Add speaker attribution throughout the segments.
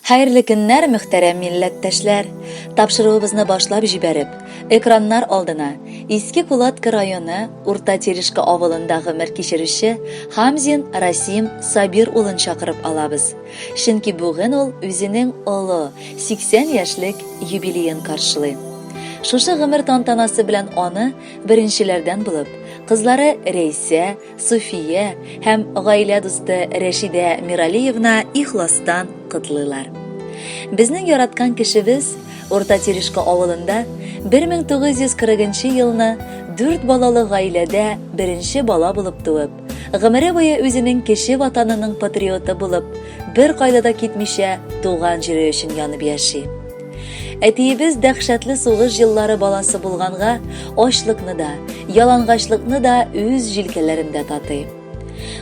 Speaker 1: Хәерле көннәр, мөхтәрәм милләттәшләр! Тапшыруыбызны башлап җибәреп, экраннар алдына Иске Кулатка районы Урта Терешка авылында гомер кичерүче Хамзин Расим Сабир улын чакырып алабыз. Чөнки бүген ул үзенең олы, 80 яшьлек юбилеен каршылый. Шушы гомер тантанасы белән аны беренчеләрдән булып, кызлары Рәйсә, Суфия һәм гаилә дусты Рәшидә Миралиевна ихластан котлыйлар. Безнең яраткан кешебез Урта Терешка авылында 1940 елны дүрт балалы гаиләдә беренче бала булып туып, гомере буе үзенең кече ватанының патриоты булып, беркайда да китмичә туган җире өчен янып яши. Әтиебез дәһшәтле сугыш еллары баласы булганга, ачлыкны да, ялангачлыкны да үз җилкәләрендә татый.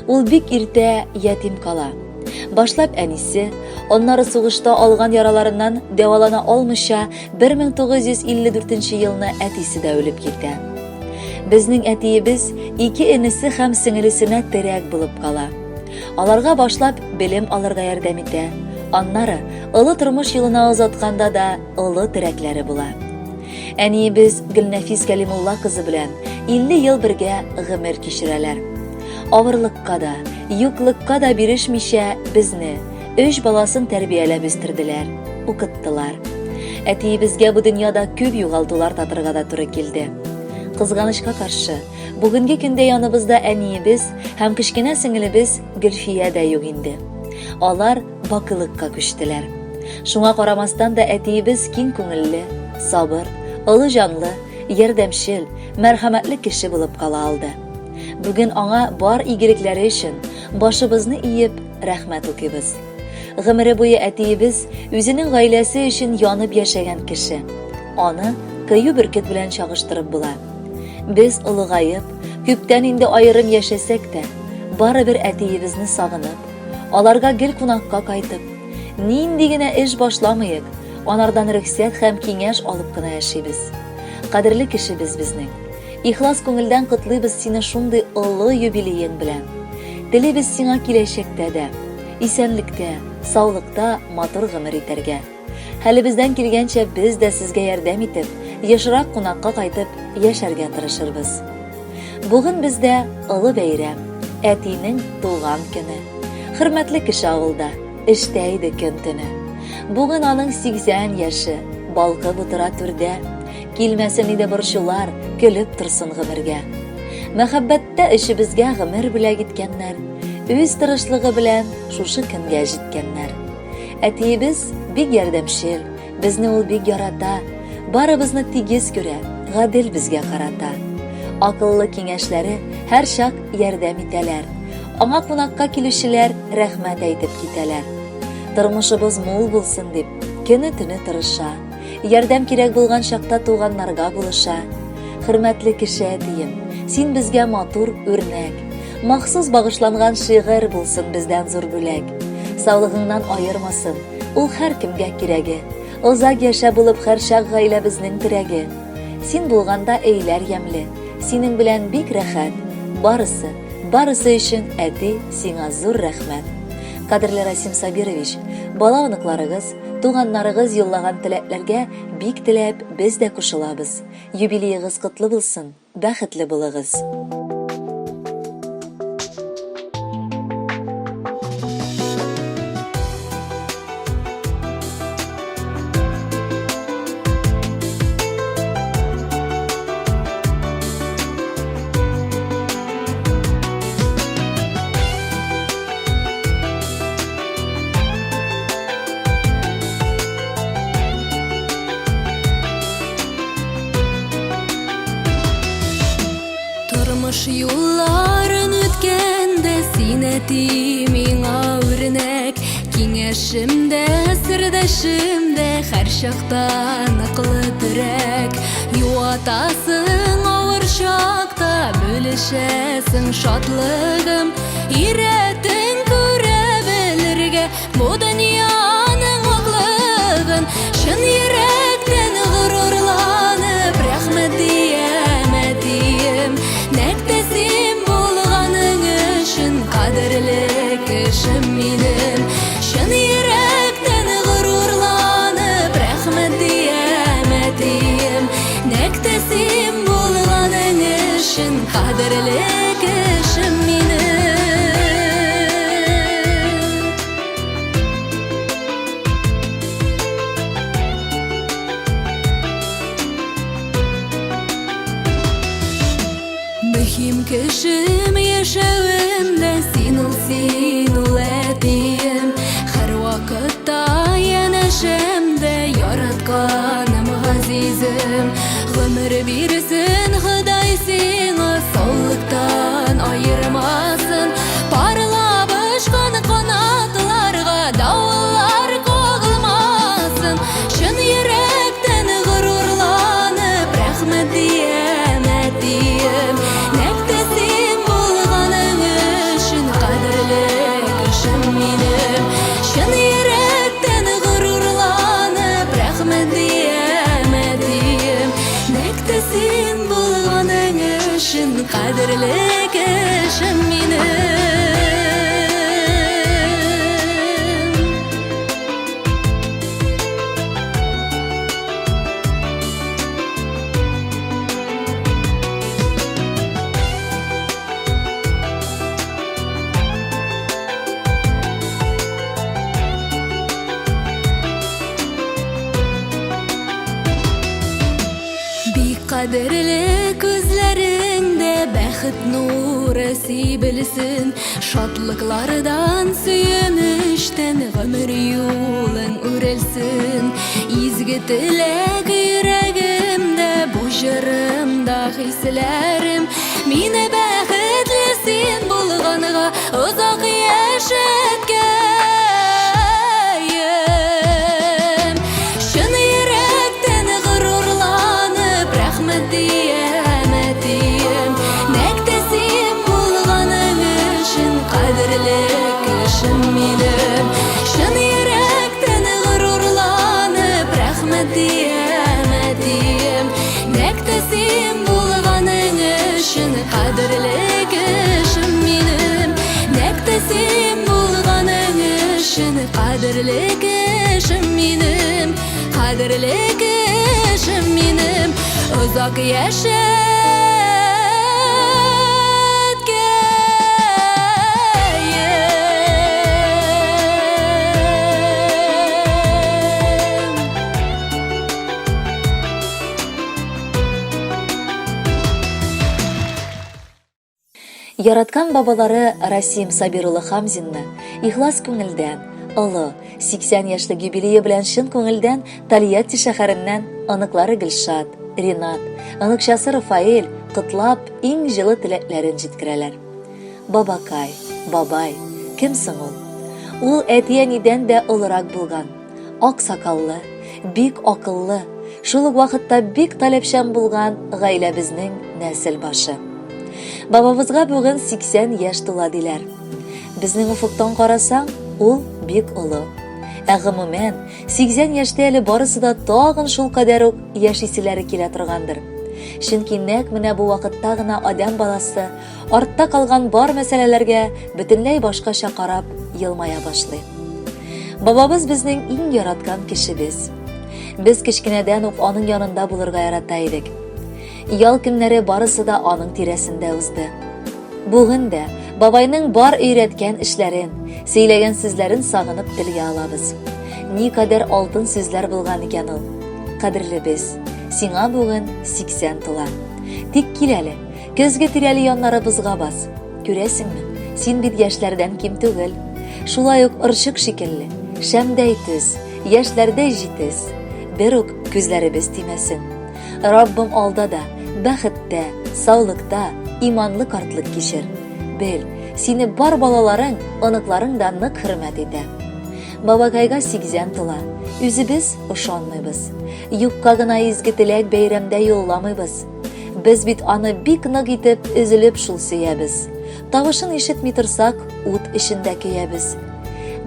Speaker 1: Ул бик иртә ятим кала. Башлап әнисе, аннары сугышта алган яраларыннан дәвалана алмыйча 1954 елны әтисе дә үлеп китә. Безнең әтиебез ике энесе һәм сеңелесенә терәк булып кала. Аларга башлап белем алырга ярдәм итә. Аннары олы тормыш юлына озатканда да олы терәкләре була. Әниебез Гөлнәфис Кәлимулла кызы белән 50 ел бергә гомер кичерәләр. Авырлыкка да, юклыкка да бирешмичә безне, өч баласын тәрбияләп үстерделәр, укыттылар. Әтиебезгә бу дөньяда күп югалтулар татырга да туры килде. Кызганычка каршы, Бүгенге көндә яныбызда әниебез һәм кечкенә сеңелебез Гөлфия дә юк инде. Алар бакыйлыкка күчтеләр. Шуңа карамастан да әтиебез киң күңелле, сабыр, олы җанлы, ярдәмчел, мәрхәмәтле кеше булып кала алды. Бүген аңа бар игелекләре өчен башыбызны иеп рәхмәт укыйбыз. Гомере буе әтиебез үзенең гаиләсе өчен янып яшәгән кеше. Аны кыю бөркет белән чагыштырып була. Без олыгаеп, күптән инде аерым яшәсәк тә, барыбер әтиебезне сагынып, аларга гел кунакка кайтып, нинди генә эш башламыйк, анардан рөхсәт һәм киңәш алып кына яшибез. Кадерле кешебез безнең. Ихлас күңелдән котлыйбыз сине шундый олы юбилеең белән. Телибез сиңа киләчәктә дә, исәнлектә, саулыкта матур гомер итәргә. Хәлебездән килгәнчә без дә сезгә ярдәм итеп, ешрак кунакка кайтып яшәргә тырышырбыз. Бүген бездә олы бәйрәм, әтинең туган көне. Хөрмәтле кеше авылда, эштә иде көн-төне. Бүген аның 80 яше, балкып утыра түрдә. Килмәсен иде борчулар, көлеп торсын гомергә. Мәхәббәттә өчебезгә гомер бүләк иткәннәр, үз тырышлыгы белән шушы көнгә җиткәннәр. Әтиебез бик ярдәмчел, безне ул бик ярата, барыбызны тигез күрә, гадел безгә карата. Акыллы киңәшләре һәрчак ярдәм итәләр. Аңа кунакка килүчеләр рәхмәт әйтеп китәләр. Тормышыбыз мул булсын дип, көне-төне тырыша. Ярдәм кирәк булган чакта туганнарга булыша. Хөрмәтле кеше әтием, син безгә матур үрнәк. Махсус багышланган шигырь булсын бездән зур бүләк. Саулыгыңнан аермасын, ул һәркемгә кирәге. Озак яшә булып һәрчак гаиләбезнең терәге. Син булганда өйләр ямьле, синең белән бик рәхәт. Барысы, барысы өчен әти сиңа зур рәхмәт. Кадерле Расим Сабирович, бала оныкларыгыз, туганнарыгыз юллаган теләкләргә бик теләп без дә кушылабыз. Юбилеегыз котлы булсын, бәхетле булыгыз!
Speaker 2: Тормыш юлларын үткәндә син әти миңа үрнәк. Киңәшем дә, сердәшем дә һәр чакта ныклы терәк. Юатасың авыр чакта, бүлешәсең шатлыгым. Өйрәттең күрә белергә бу дөньяның ваклыгын. Чын йөрәктән горурланып, рәхмәт диям, әтием. Нәкъ тә син булганың өчен кадерле кешем минем. Чын йөрәктән горурланып. Кешем яшәвемдә син ул, син ул әтием. Һәрвакытта янәшәмдә яратканым газизем. Гомер бирсен Ходай сиңа, саулыктан аермасын. Парлап очкан канатларга давыллар кагылмасын. Чын йөрәктән горурланып, рәхмәт диям, әтием. Нәкъ тә син булганың өчен кадерле кешем минем. Чын йөрәктән горурланып, рәхмәт диям, әтием. Нәкъ тә син булганың өчен кадерле кешем минем. Бик кадерле күзләреңдә бәхет нуры сибелсен, Шатлыклардан, сөенечтән гомер юлың үрелсен. Изге теләк йөрәгемдә, бу җырымда хисләрем. Мине бәхетле син булганга озак яшәткәем. Чын йөрәктән горурланып, рәхмәт диям, әтием. Нәкъ тә син булганың өчен кадерле кешем минем. Чын йөрәктән горурланып, рәхмәт диям, әтием. Нәкъ тә син булганың өчен кадерле кешем минем. Нәкъ тә син булганың өчен кадерле кешем минем. Кадерле кешем минем. Озак яшәткәем.
Speaker 1: Яраткан бабалары Расим Сабир улы Хамзинны ихлас күңелдән, олы, 80 яшьлек юбилее белән чын күңелдән Тольятти шәһәреннән оныклары Гөлшат, Ринат, оныкчасы Рафаэль котлап, иң җылы теләкләрен җиткерәләр. Бабакай, бабай, кем соң ул? Ул әти-әнидән дә олырак булган, ак сакаллы, бик акыллы, шул ук вакытта бик таләпчән булган гаиләбезнең нәсел башы. Бабабызга бүген 80 яшь тула диләр. Безнең офыктан карасаң, ул бик олы. Ә гомумән, 80 яшьтә әле барысы да тагын шул кадәр үк яшиселәре килә торгандыр. Чөнки нәкъ менә бу вакытта гына адәм баласы артта калган бар мәсьәләләргә бөтенләй башкача карап елмая башлый. Бабабыз безнең иң яраткан кешебез. Без кечкенәдән үк аның янында булырга ярата идек. Ял көннәре барысы да аның тирәсендә узды. Бүген дә бабайның бар өйрәткән эшләрен, сөйләгән сүзләрен сагынып телгә алабыз. Никадәр алтын сүзләр булган икән ул. Кадерлебез, сиңа бүген 80 тула. Тик кил әле, көзге тирәли яннарыбызга бас. Күрәсеңме, син бит яшьләрдән ким түгел. Шулай ук орчык шикелле, шәмдәй төз, яшьләрдәй җитез. Бер үк күзләребез тимәсен. Раббым алда да, бәхеттә, саулыкта, иманлы картлык кичер. Бел, сине бар балаларың, оныкларың да нык хөрмәт итә. Бабакайга 80 тула. Үзебез ышанмыйбыз. Юкка гына изге теләк бәйрәмдә юлламыйбыз. Без бит аны бик нык итеп өзелеп шул сөябез. Тавышын ишетми торсак, ут эчендә көябез.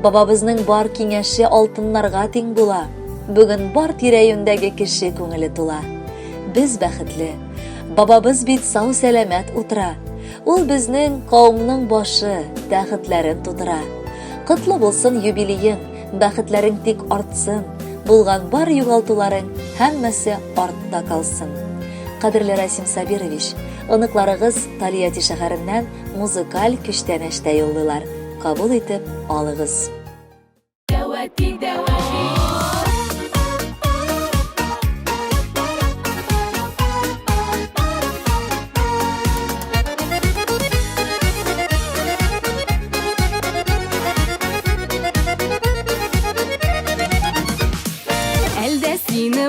Speaker 1: Бабабызның бар киңәше алтыннарга тиң була. Бүген бар тирә-юньдәге кеше күңеле тула. Без бәхетле. Бабабыз бит сау-сәламәт утыра. Ул безнең кавымның башы, тәхетләрен тутыра. Котлы булсын юбилеең, бәхетләрең тик артсын, булган бар югалтуларың һәммәсе артта калсын. Кадерле Расим Сабирович, оныкларыгыз Тольятти шәһәреннән музыкаль күчтәнәч тә юллыйлар. Кабул итеп алыгыз. Дәвәти, дәвәти.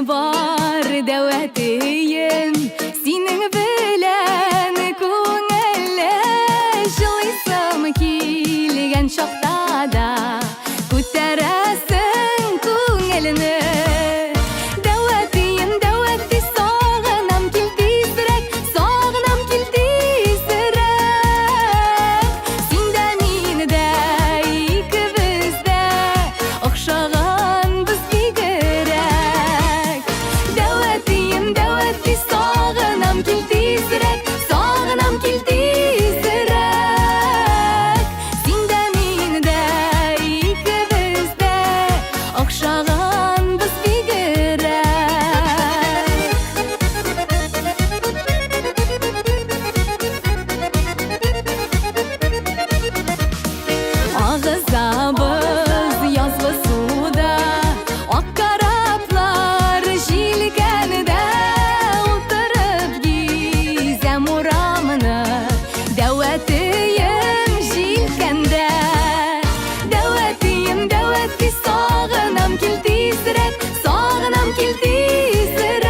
Speaker 2: бар, дәүәтием, синең белән күңелле. Җылыйсым килгән чакта да күтәрәсең күңелне. Дәүәтием, дәүәти, сагынам, кил тизрәк, сагынам, кил тизрәк. Син дә, мин дә, икебез дә охшаганбыз бигрәк. Дәүәтием, дәүәти, сагынам, кил тизрәк, сагынам, кил тизрәк. Син дә, мин дә, икебез дә охшаганбыз бигрәк. Агызабыз язгы суда, ак кораблар җилкәндә, утырып гизәм урамны, дәүәтием җилкәндә. Дәүәтием, дәүәти, сагынам, кил тизрәк, сагынам, кил тизрәк.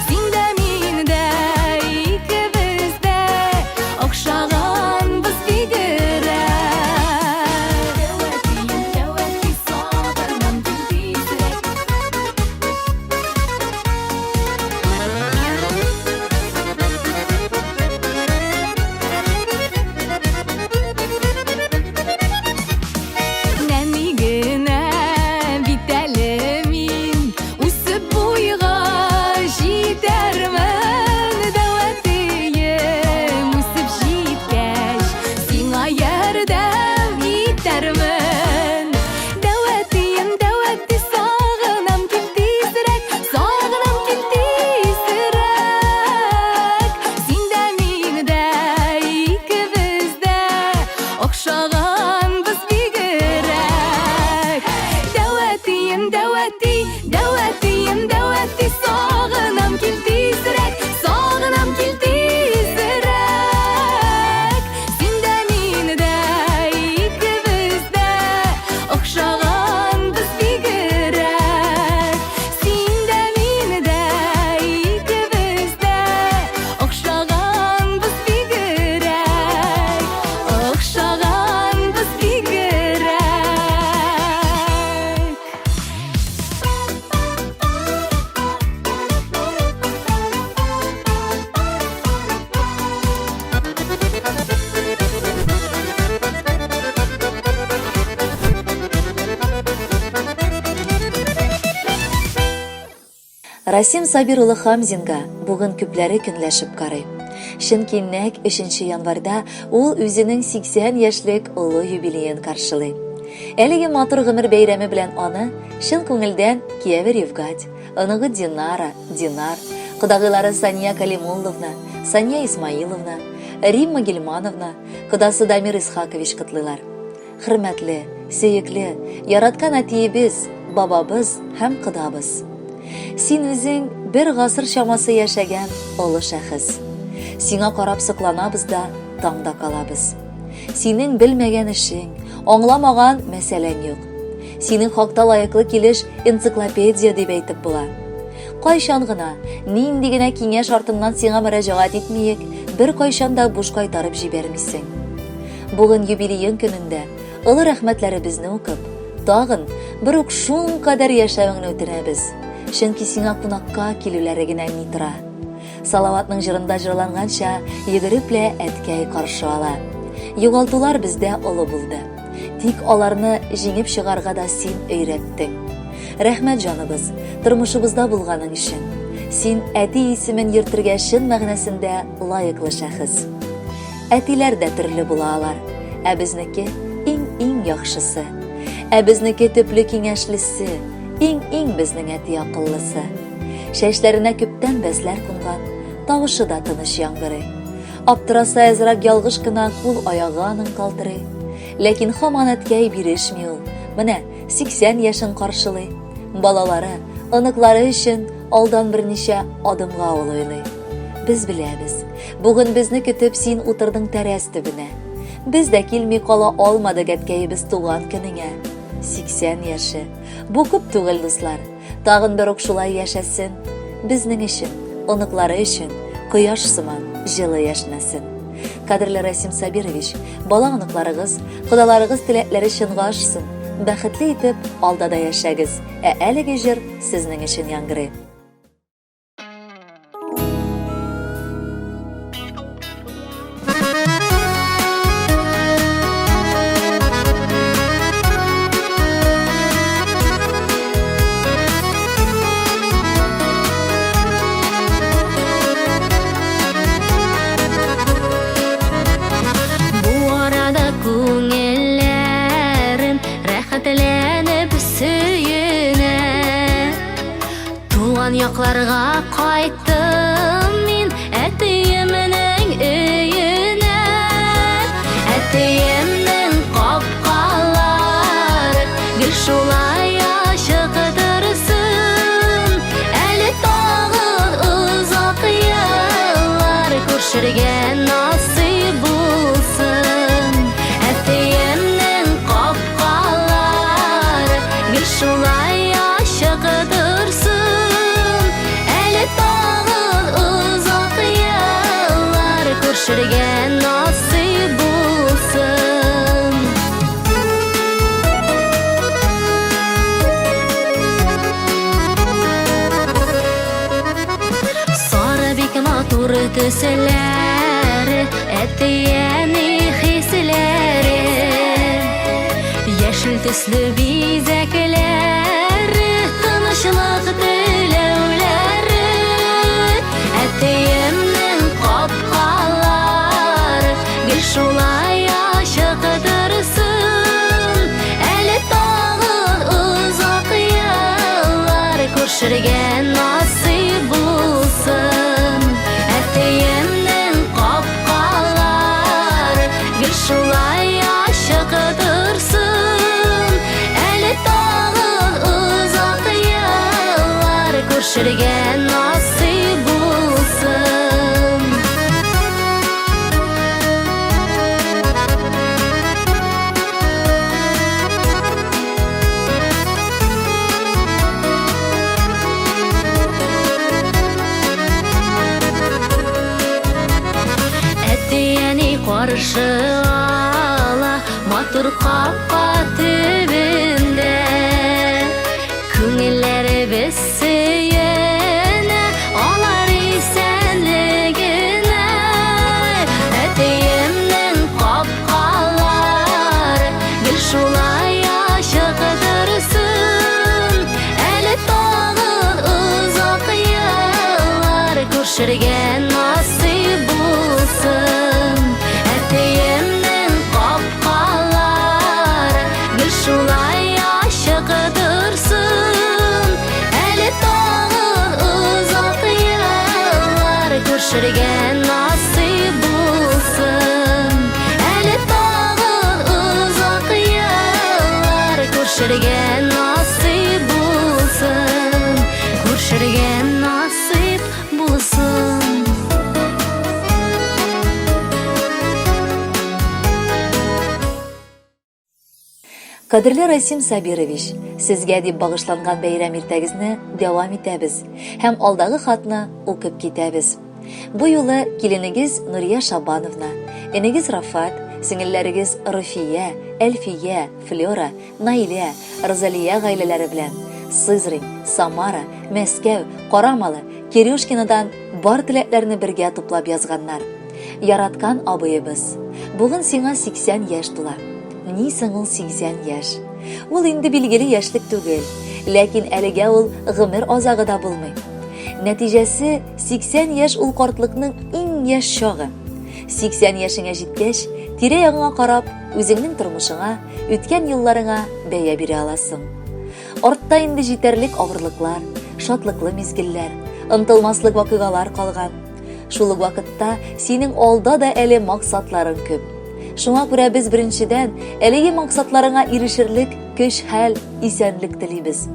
Speaker 2: Син дә, мин дә, икебез дә охшаганбыз бигрәк. Дәүәтием, дәүәти, сагынам, кил тизрәк. Нәни генә бит әле мин, үсеп буйга җитәрмен. Дәүәтием, үсеп җиткәч, сиңа ярдәм итәрмен. Дәүәтием, дәүәти, сагынам, кил тизрәк, сагынам, кил тизрәк. Син дә, мин дә, икебез дә охшаганбыз бигрәк. Дәүәтием, дәүәти, дәүәтием, дәүәти, сагынам, кил тизрәк, сагынам, кил тизрәк. Син дә, мин дә, икебез дә охшаганбыз бигрәк. Син дә, мин дә, икебез дә охшаганбыз бигрәк, охшаганбыз бигрәк.
Speaker 1: Расим Сабир улы Хамзинга бүген күпләре көнләшеп карый. Чөнки нәкъ 3 январьда ул үзенең 80 яшьлек олы юбилеен каршылый. Әлеге матур гомер бәйрәме белән аны чын күңелдән кияве Рифгать, оныгы Динара, Динар, кодагыйлары Сания Калимулловна, Сания Исмаиловна, Римма Гильмановна, кодасы Дамир Исхакович котлыйлар. Хөрмәтле, сөекле, яраткан әтиебез, бабабыз һәм кодабыз. Син үзең бер гасыр чамасы яшәгән олы шәхес. Сиңа карап сокланабыз да, таңда калабыз. Синең белмәгән эшең, аңламаган мәсьәләң юк. Синең хакта лаеклы килеш энциклопедия дип әйтеп була. Кайчан гына, нинди генә киңәш артыннан сиңа мөрәҗәгать итмиек, беркайчан да буш кайтарып җибәрмисең. Бүген юбилеең көнендә олы рәхмәтләребезне укып, тагын бер үк шулкадәр яшәвеңне үтенәбез. Чөнки сиңа кунакка килүләре генә ни тора. Салаватның җырында җырланганча, йөгереп лә әткәй каршы ала. Югалтулар бездә олы булды. Тик аларны җиңеп чыгарга да син өйрәттең. Рәхмәт, җаныбыз, тормышыбызда булганың өчен. Син әти исемен йөртергә чын мәгънәсендә лаеклы шәхес. Әтиләр дә төрле була алар, ә безнеке иң-иң яхшысы. Ә безнеке төпле киңәшлесе, иң-иң безнең әти акыллысы. Чәчләренә күптән бәсләр кунган, тавышы да тыныч яңгырый. Аптыраса әзрәк ялгыш кына кул аягы аның калтырый. Ләкин һаман әткәй бирешми ул. Менә 80 яшен каршылый. Балалары, оныклары өчен алдан берничә адымга ул уйлый. Без беләбез, бүген безне көтеп син утырдың тәрәз төбенә. Без дә килми кала алмадык әткәебез туган көнеңә. 80 яше. Бу күп түгел, дуслар. Тагын бер үк шулай яшәсен. Безнең өчен, оныклары өчен кояш сыман җылы яшьнәсен. Кадерле Расим Сабирович, бала оныкларыгыз, кодаларыгыз теләкләре чынга ашсын. Бәхетле итеп алда да яшәгез. Ә әлеге җыр сезнең өчен яңгырый.
Speaker 2: Бу арада күңелләрем рәхәтләнеп сөенә. Туган якларга кайттым мин әтиемнең өенә. Әтиемнең капкалары гел шулай ачык торсын. Әле тагын озак еллар күрешергә насыйп булсын. Әтиемнең капкалары гел шулай ачык торсын. Әле тагын озак еллар күрешергә насыйп булсын. Сары бик матур төсләре, әти-әни хисләре. Яшел төсле бизәкләре, тынычлык теләүләре. Әтиемнең капкалары гел шулай ачык торсын. Әле тагын озак еллар күрешергә насыйп булсын. Әтиемнең капкалары гел шулай ачык торсын. Әле тагын озак еллар күрешергә насыйп булсын. Әти-әни каршы ала матур капка төбендә. Күңелләребез сөенә алар исәнлегенә. Әтиемнең капкалары гел шулай ачык торсын. Әле тагын озак еллар күрешергә насыйп булсын. Әтиемнең капкалары гел шулай ачык торсын. Әле тагын озак еллар күрешергә насыйп булсын. Әле тагын озак еллар күрешергә насыйп булсын. Күрешергә насыйп булсын.
Speaker 1: Кадерле Расим Сабирович, сезгә дип багышланган бәйрәм иртәгезне дәвам итәбез һәм алдагы хатны укып китәбез. Бу юлы киленегез Нурия Шабановна, энегез Рафат, сеңелләрегез Руфия, Әлфия, Флера, Наилә, Розалия гаиләләре белән Сызрань, Самара, Мәскәү, Карамалы, Кирюшкинодан бар теләкләрне бергә туплап язганнар. Яраткан абыебыз, бүген сиңа 80 яшь тула. Ни соң ул 80 яшь? Ул инде билгеле яшьлек түгел, ләкин әлегә ул гомер азагы да булмый. Нәтиҗәсе 80 яшь ул картлыкның иң яшь чагы. 80 яшеңә җиткәч, тирә-ягыңа карап, үзеңнең тормышыңа, үткән елларыңа бәя бирә аласың. Артта инде җитәрлек авырлыклар, шатлыклы мизгелләр, ынтылмаслык вакыйгалар калган. Шул ук вакытта синең алда да әле максатларың күп. Шуңа күрә без беренчедән әлеге максатларыңа ирешерлек көч-хәл, исәнлек телибез.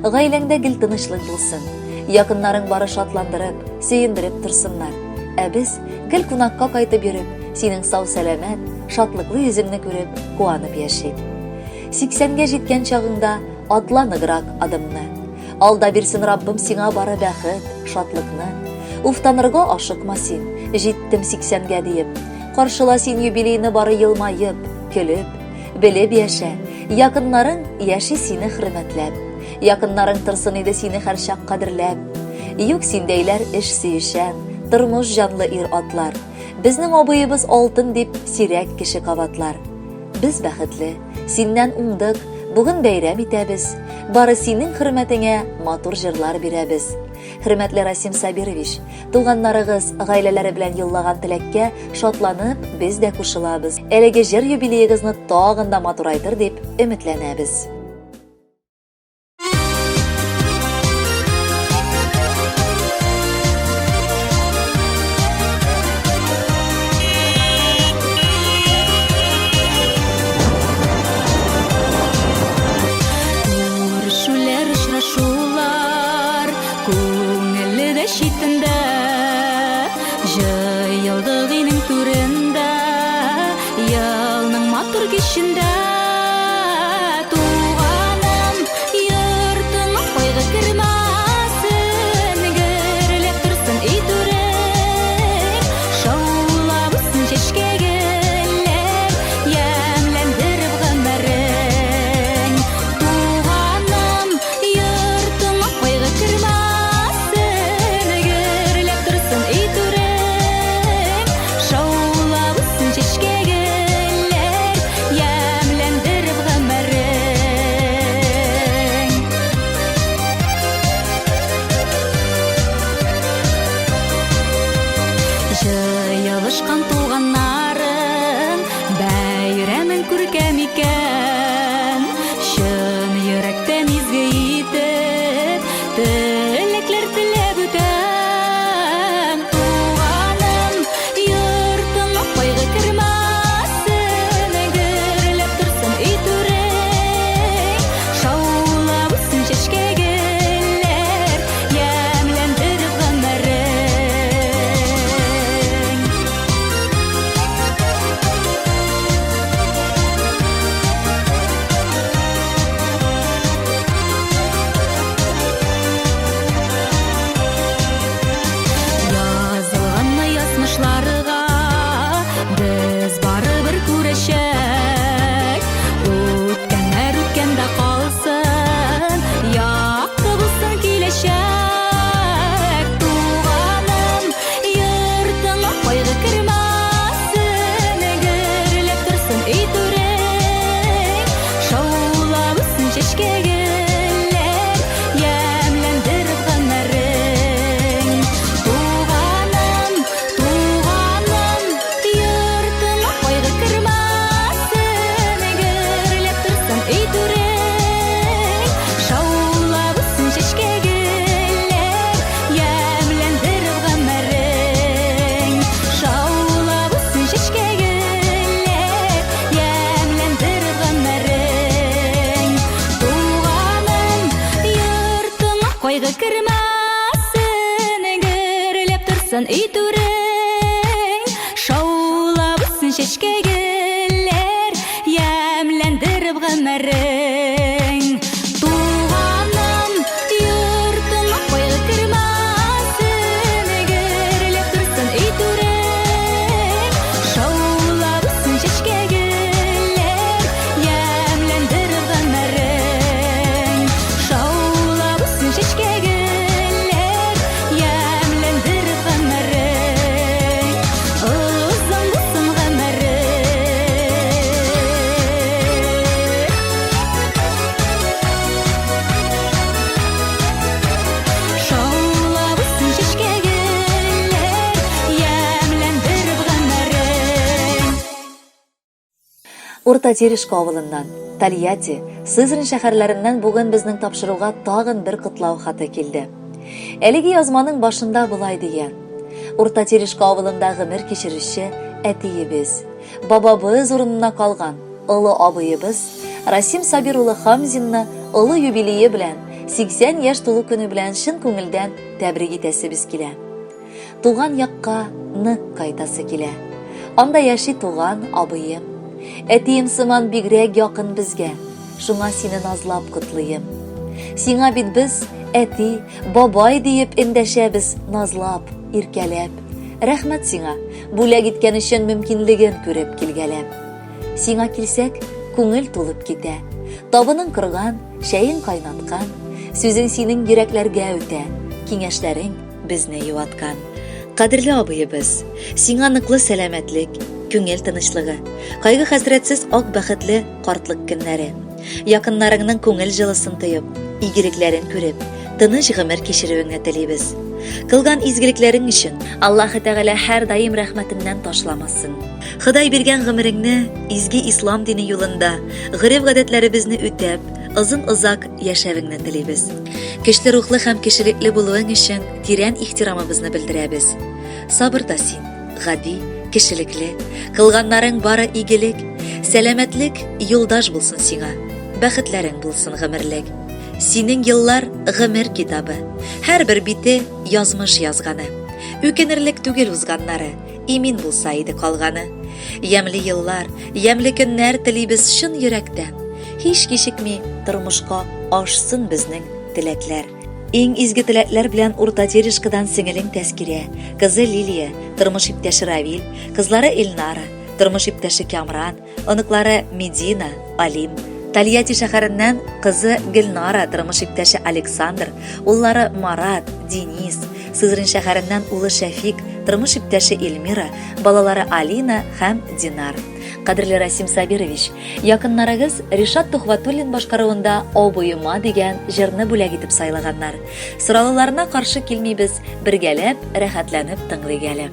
Speaker 1: Гаиләңдә гел тынычлык булсын. Якыннарың бары шатландырып, сөендереп торсыннар. Ә без гел кунакка кайтып йөреп, синең сау-сәламәт, шатлыклы йөзеңне күреп, куанып яшик. Сиксәнгә җиткән чагыңда атла ныграк адымны. Алда бирсен Раббым сиңа бары бәхет, шатлыкны. Уфтанырга ашыкма син, җиттем сиксәнгә диеп. Каршыла син юбилейны бары елмаеп, көлеп. Белеп яшә, якыннарың яши сине хөрмәтләп. Якыннарың торсын иде сине һәрчак кадерләп. Юк синдәйләр эш сөючән, тормыш җанлы ир-атлар. Безнең абыебыз алтын дип сирәк кеше кабатлар. Без бәхетле, синнән уңдык, бүген бәйрәм итәбез. Бары синең хөрмәтеңә матур җырлар бирәбез. Хөрмәтле Расим Сабирович, туганнарыгыз, гаиләләре белән юллаган теләккә шатланып, без дә кушылабыз. Әлеге җыр юбилеегызны тагын да матурайтыр дип өметләнәбез.
Speaker 2: Күрешүләр, очрашулар Күңелле дә читендә Җыелдык өйнең түрендә Елның матур кичендә Туганым, йортыңа кайгы кермәсен Гөрләп торсын өй түрең Шаулап үссен чәчкә гөлләр Ямьләндереп гомерең Туганым, йортыңа кайгы кермәсен, Гөрләп торсын өй түрең. Шаулап үссен чәчкә гөлләр, Ямьләндереп гомерең. Җыелышкан туганнарың Бәйрәмең күркәм икән. Чын йөрәктән изге итеп Теләкләр теләп үтәм. Туганым, йортыңа кайгы кермәсен, Гөрләп торсын өй түрең. Шаулап үссен чәчкә гөлләр, Ямьләндереп гомерең. Язылганны язмышларга без барыбер күрәчәк. Үткәннәр үткәндә калсын, якты булсын киләчәк. Туганым, йортыңа кайгы кермәсен, гөрләп торсын өй түрең. Шаулап үссен чәчкә гөлләр, ямьләндереп гомерең. Туганым, туганым, йортыңа кайгы кермәсен, гөрләп торсын өй түрең. Шаулап үссен чәчкә гөлләр, ямьләндереп гомерең. Шаулап үссен чәчкә гөлләр, ямьләндереп гомерең. Туганым, йортыңа кайгы кермәсен, гөрләп торсын өй түрең. Шаулап үссен чәчкә гөлләр, ямьләндереп гомерең. Туганым, йортыңа кайгы кермәсен, гөрләп торсын өй түрең. Шаулап үссен чәчкә гөлләр, ямьләндереп гомерең. Шаулап үссен чәчкә гөлләр, ямьләндереп гомерең. Озын булсын гомерең. Шаулап үссен чәчкә гөлләр, ямьләндереп гомерең.
Speaker 1: Урта Терешка авылыннан, Тольятти, Сызрань шәһәрләреннән бүген безнең тапшыруга тагын бер котлау хаты килде. Әлеге язманың башында болай дигән. Урта Терешка авылында гомер кичерүче әтиебез, бабабыз урынына калган олы абыебыз Расим Сабир улы Хамзинны олы юбилее белән, 80 яшь тулу көне белән чын күңелдән тәбрик итәсебез килә. Туган якка нык кайтасы килә. Анда яши туган абыем. Әтием сыман бигрәк якын безгә. Шуңа сине назлап котлыйм. Сиңа бит без әти, бабай диеп эндәшәбез, назлап, иркәләп. Рәхмәт сиңа, бүләк иткән өчен мөмкинлеген күреп килгәләп. Сиңа килсәк, күңел тулып китә. Табының корган, чәең кайнаткан, сүзең синең йөрәкләргә үтә, киңәшләрең безне юаткан. Кадерле абыебыз, сиңа ныклы сәламәтлек, күңел тынычлыгы, кайгы-хәсрәтсез ак бәхетле картлык көннәре. Якыннарыңның күңел җылысын тоеп, игелекләрен күреп, тыныч гомер кичерүеңне телибез. Кылган изгелекләрең өчен Аллаһы Тәгалә һәрдаим рәхмәтеннән ташламасын. Ходай биргән гомереңне изге ислам дине юлында, гореф-гадәтләребезне үтәп, озын-озак яшәвеңне телибез. Көчле рухлы һәм кешелекле булуың өчен тирән ихтирамыбызны белдерәбез. Сабыр да син, гади, кешелекле, кылганнарың бары игелек, сәламәтлек юлдаш булсын сиңа, бәхетләрең булсын гомерлек. Синең еллар гомер китабы, һәрбер бите язмыш язганы. Үкенерлек түгел узганнары, имин булса иде калганы. Ямьле еллар, ямьле көннәр телибез чын йөрәктән. Һич кичекми тормышка ашсын безнең теләкләр. Иң изге теләкләр белән Урта Терешкадан сеңелең Тәскирә, кызы Лилия, тормыш иптәше Равил, кызлары Эльнара, тормыш иптәше Кямран, оныклары Медина, Алим. Тольятти шәһәреннән кызы Гөлнара, тормыш иптәше Александр, уллары Марат, Денис, Сызрань шәһәреннән улы Шәфик, тормыш иптәше Эльмира, балалары Алина һәм Динар. Кадерле Расим Сабирович, якыннарыгыз Ришат Тухватуллин башкаруында Абыема дигән җырны бүләк итеп сайлаганнар. Соралуларына каршы килмибез, бергәләп, рәхәтләнеп тыңлыйк әле.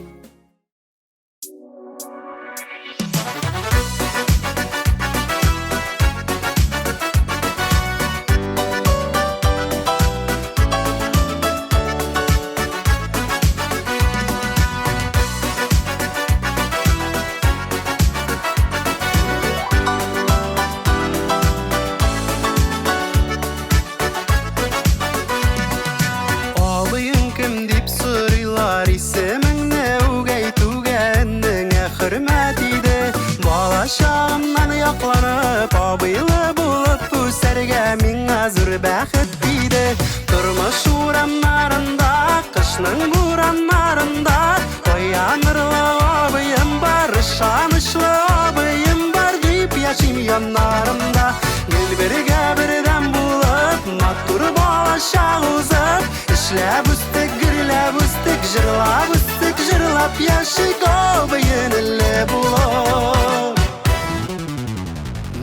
Speaker 3: Абыең кем дип сорыйлар, исемеңне үк әйтүгә энеңә хөрмәт иде. Бала чагымнан якланып, абыйлы булып үсәргә миңа зур бәхет тиде. Тормыш урамнарында, кышның бураннарында Таянырлы абыем бар, ышанычлы абыем бар дип яшим яннарымда. Гел бергә бердәм булып, матур балачак узып, эшләп үстек, гөрләп үстек, җырлап үстек, җырлап яшик абый-энеле булып.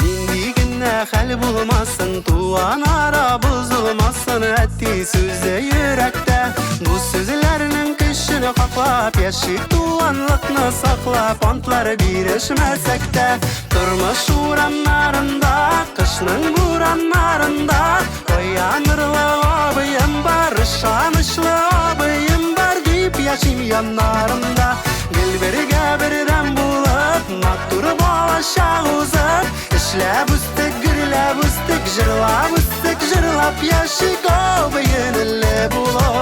Speaker 3: Нинди генә хәл булмасын, туган ара бозылмасын, әти сүзе йөрәктә. Бу сүзләрнең көчен хаклап, яшик туганлыкны саклап, антлар бирешмәсәк тә, тормыш урамнарында, кышның бураннарында, таянырлы абыем бар, ышанычлы абыем бар дип яшим яннарымда. Гел бергә бердәм булып, матур балачак узып, эшләп үстек, гөрләп үстек, җырлап үстек, җырлап яшик абый-энеле булып.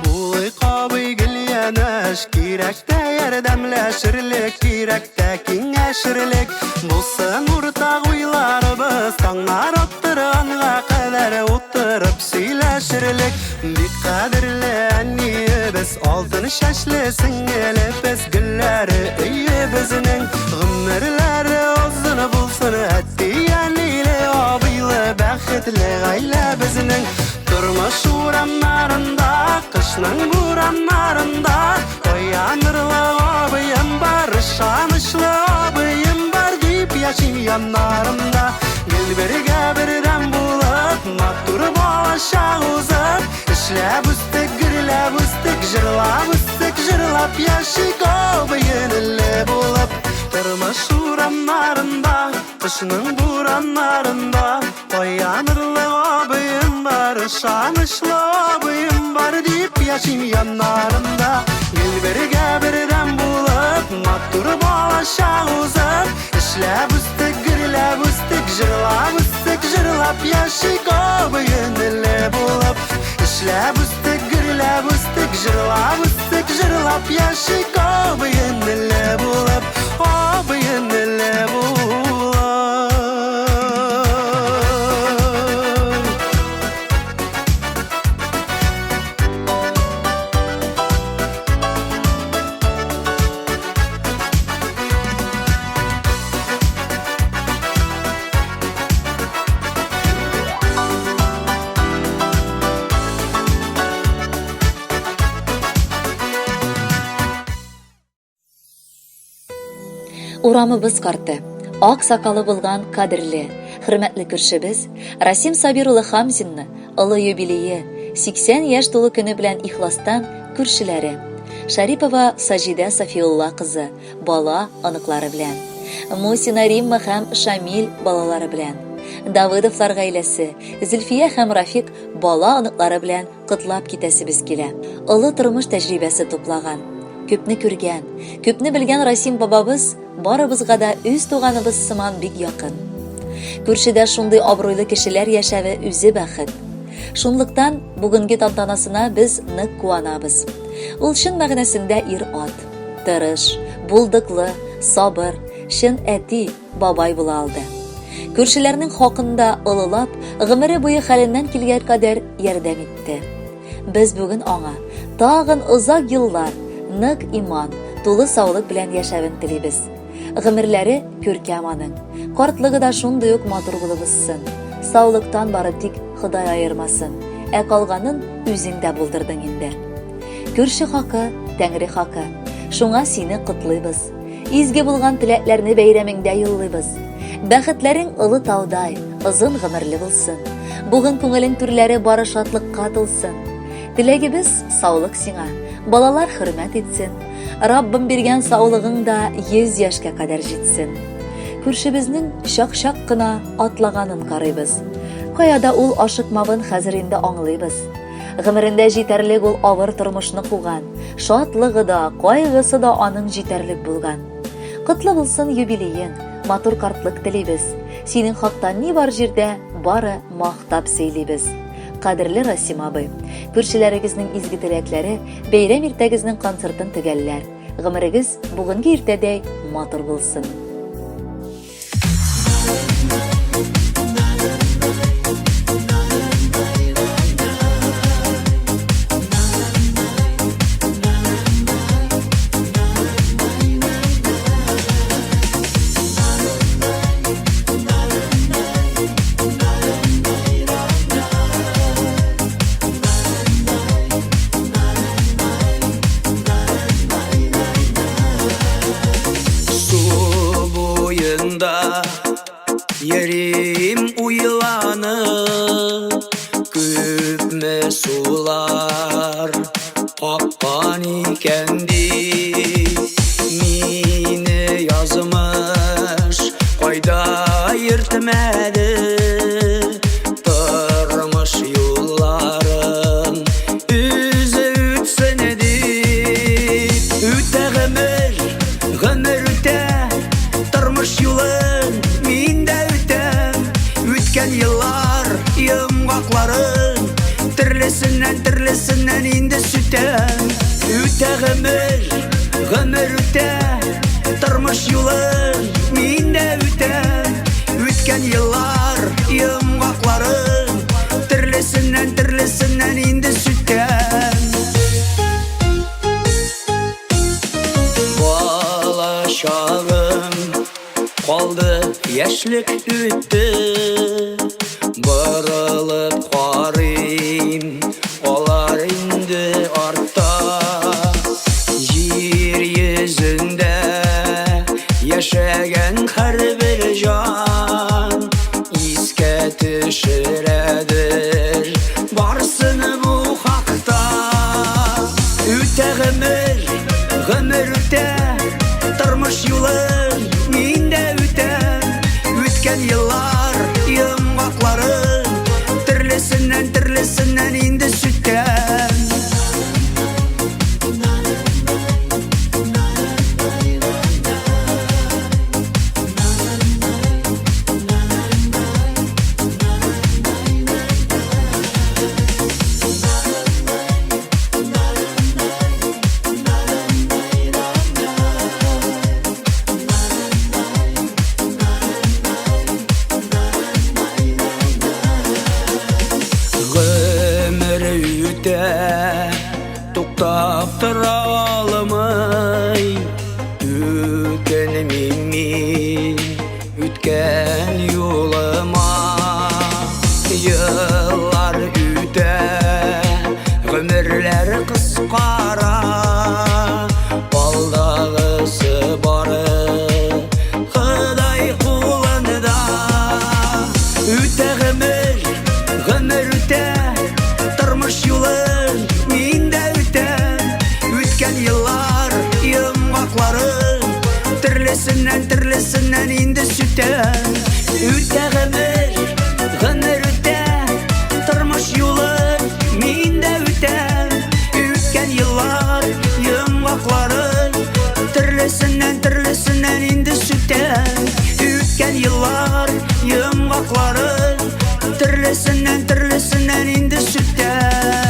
Speaker 3: Булыйк абый гел янәш, кирәк тә ярдәмләшерлек, кирәк тә киңәшерлек. Булсын уртак уйларыбыз, таңнар аттырганга кадәр утырып сөйләшерлек. Бик кадерле әниебез, алтын чәчле сеңелебез, гөлләре өебезнең, гомерләре озын булсын, әти-әниле, абыйлы, бәхетле гаилә безнең. Тормыш урамнарында, кышның бураннарында, таянырлы абыем бар, ышанычлы абыем бар дип яшим яннарымда. Гел бергә бердәм булып, матур балачак узып, эшләп үстек, гөрләп үстек, җырлап үстек, җырлап яшик абый-энеле булып. Тормыш урамнарында, кышның бураннарында, таянырлы абыем бар, ышанычлы абыем. бар дип яшим яннарында. Гел бергә бердәм булып, матур балачак узып, эшләп үстек, гөрләп үстек, җырлап үстек, җырлап яшик абый-энеле булып. Эшләп үстек, гөрләп үстек, җырлап үстек, җырлап яшик абый-энеле булып, абый-энеле булып.
Speaker 1: Урамыбыз карты, ак сакалы булган кадерле, хөрмәтле күршебез Расим Сабир улы Хамзинны олы юбилее, 80 яшь тулу көне белән ихластан күршеләре Шарипова Саҗидә Сафиулла кызы, бала, оныклары белән. Мусина Римма һәм Шамил балалары белән. Давыдовлар гаиләсе, Зөлфия һәм Рафик бала оныклары белән котлап китәсебез килә. Олы тормыш тәҗрибәсе туплаган, күпне күргән, күпне белгән Расим бабабыз барыбызга да үз туганыбыз сыман бик якын. Күршедә шундый абруйлы кешеләр яшәве үзе бәхет. Шунлыктан бүгенге тантанасына без нык куанабыз. Ул чын мәгънәсендә ир-ат. Тырыш, булдыклы, сабыр, чын әти, бабай була алды. Күршеләрнең хакын да олылап, гомере буе хәленнән килгән кадәр ярдәм итте. Без бүген аңа тагын озак еллар нык иман, тулы саулык белән яшәвен телибез. Гомерләре күркәм аның. Картлыгы да шундый ук матур булып узсын. Саулыктан бары тик Ходай аермасын. Ә калганын үзең дә булдырдың инде. Күрше хакы, Тәңре хакы. Шуңа сине котлыйбыз. Изге булган теләкләрне бәйрәмеңдә юллыйбыз. Бәхетләрең олы таудай, озын гомерле булсын. Бүген күңелең түрләре бары шатлыкка тулсын. Теләгебез саулык сиңа. Балалар хөрмәт итсен. Раббым биргән саулыгың да 100 яшькә кадәр җитсен. Күршебезнең чак-чак кына атлаганын карыйбыз. Кая да ул ашыкмавын хәзер инде аңлыйбыз. Гомерендә җитәрлек ул авыр тормышны куган. Шатлыгы да, кайгысы да аның җитәрлек булган. Котлы булсын юбилеең, матур картлык телибез. Синең хакта ни бар җирдә, бары мактап сөйлибез. Кадерле Расим абый, күршеләрегезнең изге теләкләре бәйрәм иртәгезнең концертын төгәлләр. Гомерегез бүгенге иртәдәй матур булсын.
Speaker 4: Су буенда йөрим уйланып, Күпме сулар аккан икән дип, Мине язмыш кайда йөртмәде, Тормыш юлларын үзе үтсен дип. Үтә гомер, гомер үтә, тормыш юлын мин дә үтәм. Үткән еллар йомгакларын төрлесеннән төрлесеннән инде сүтәм. Үтә гомер, гомер үтә, тормыш юлын мин дә үтәм. Үткән еллар йомгакларын төрлесеннән төрлесеннән инде сүтәм. Бала чагым калды, яшьлек үтте. Борылып карыйм, алар инде артта. Җир йөзендә яшәгән һәрбер җан искә төшерәдер барсын бу хакта. Үтә гомер, гомер үтә, тормыш юлын мин дә үтәм. Үткән еллар йомгакларын төрлесеннән төрлесеннән инде. тора алмый. Үкенмим мин үткән юлыма. Еллар үтә, гомерләр кыскара. Алдагысы бары Ходай кулында. Үтә гомер, гомер үтә, тормыш юлын мин дә үтәм. Үткән еллар йомгакларын төрлесеннән төрлесеннән инде сүтәм. Үтә гомер, гомер үтә, тормыш юлын мин дә үтәм. Үткән еллар йомгакларын төрлесеннән төрлесеннән инде сүтәм. Үткән еллар йомгакларын төрлесеннән төрлесеннән инде сүтәм.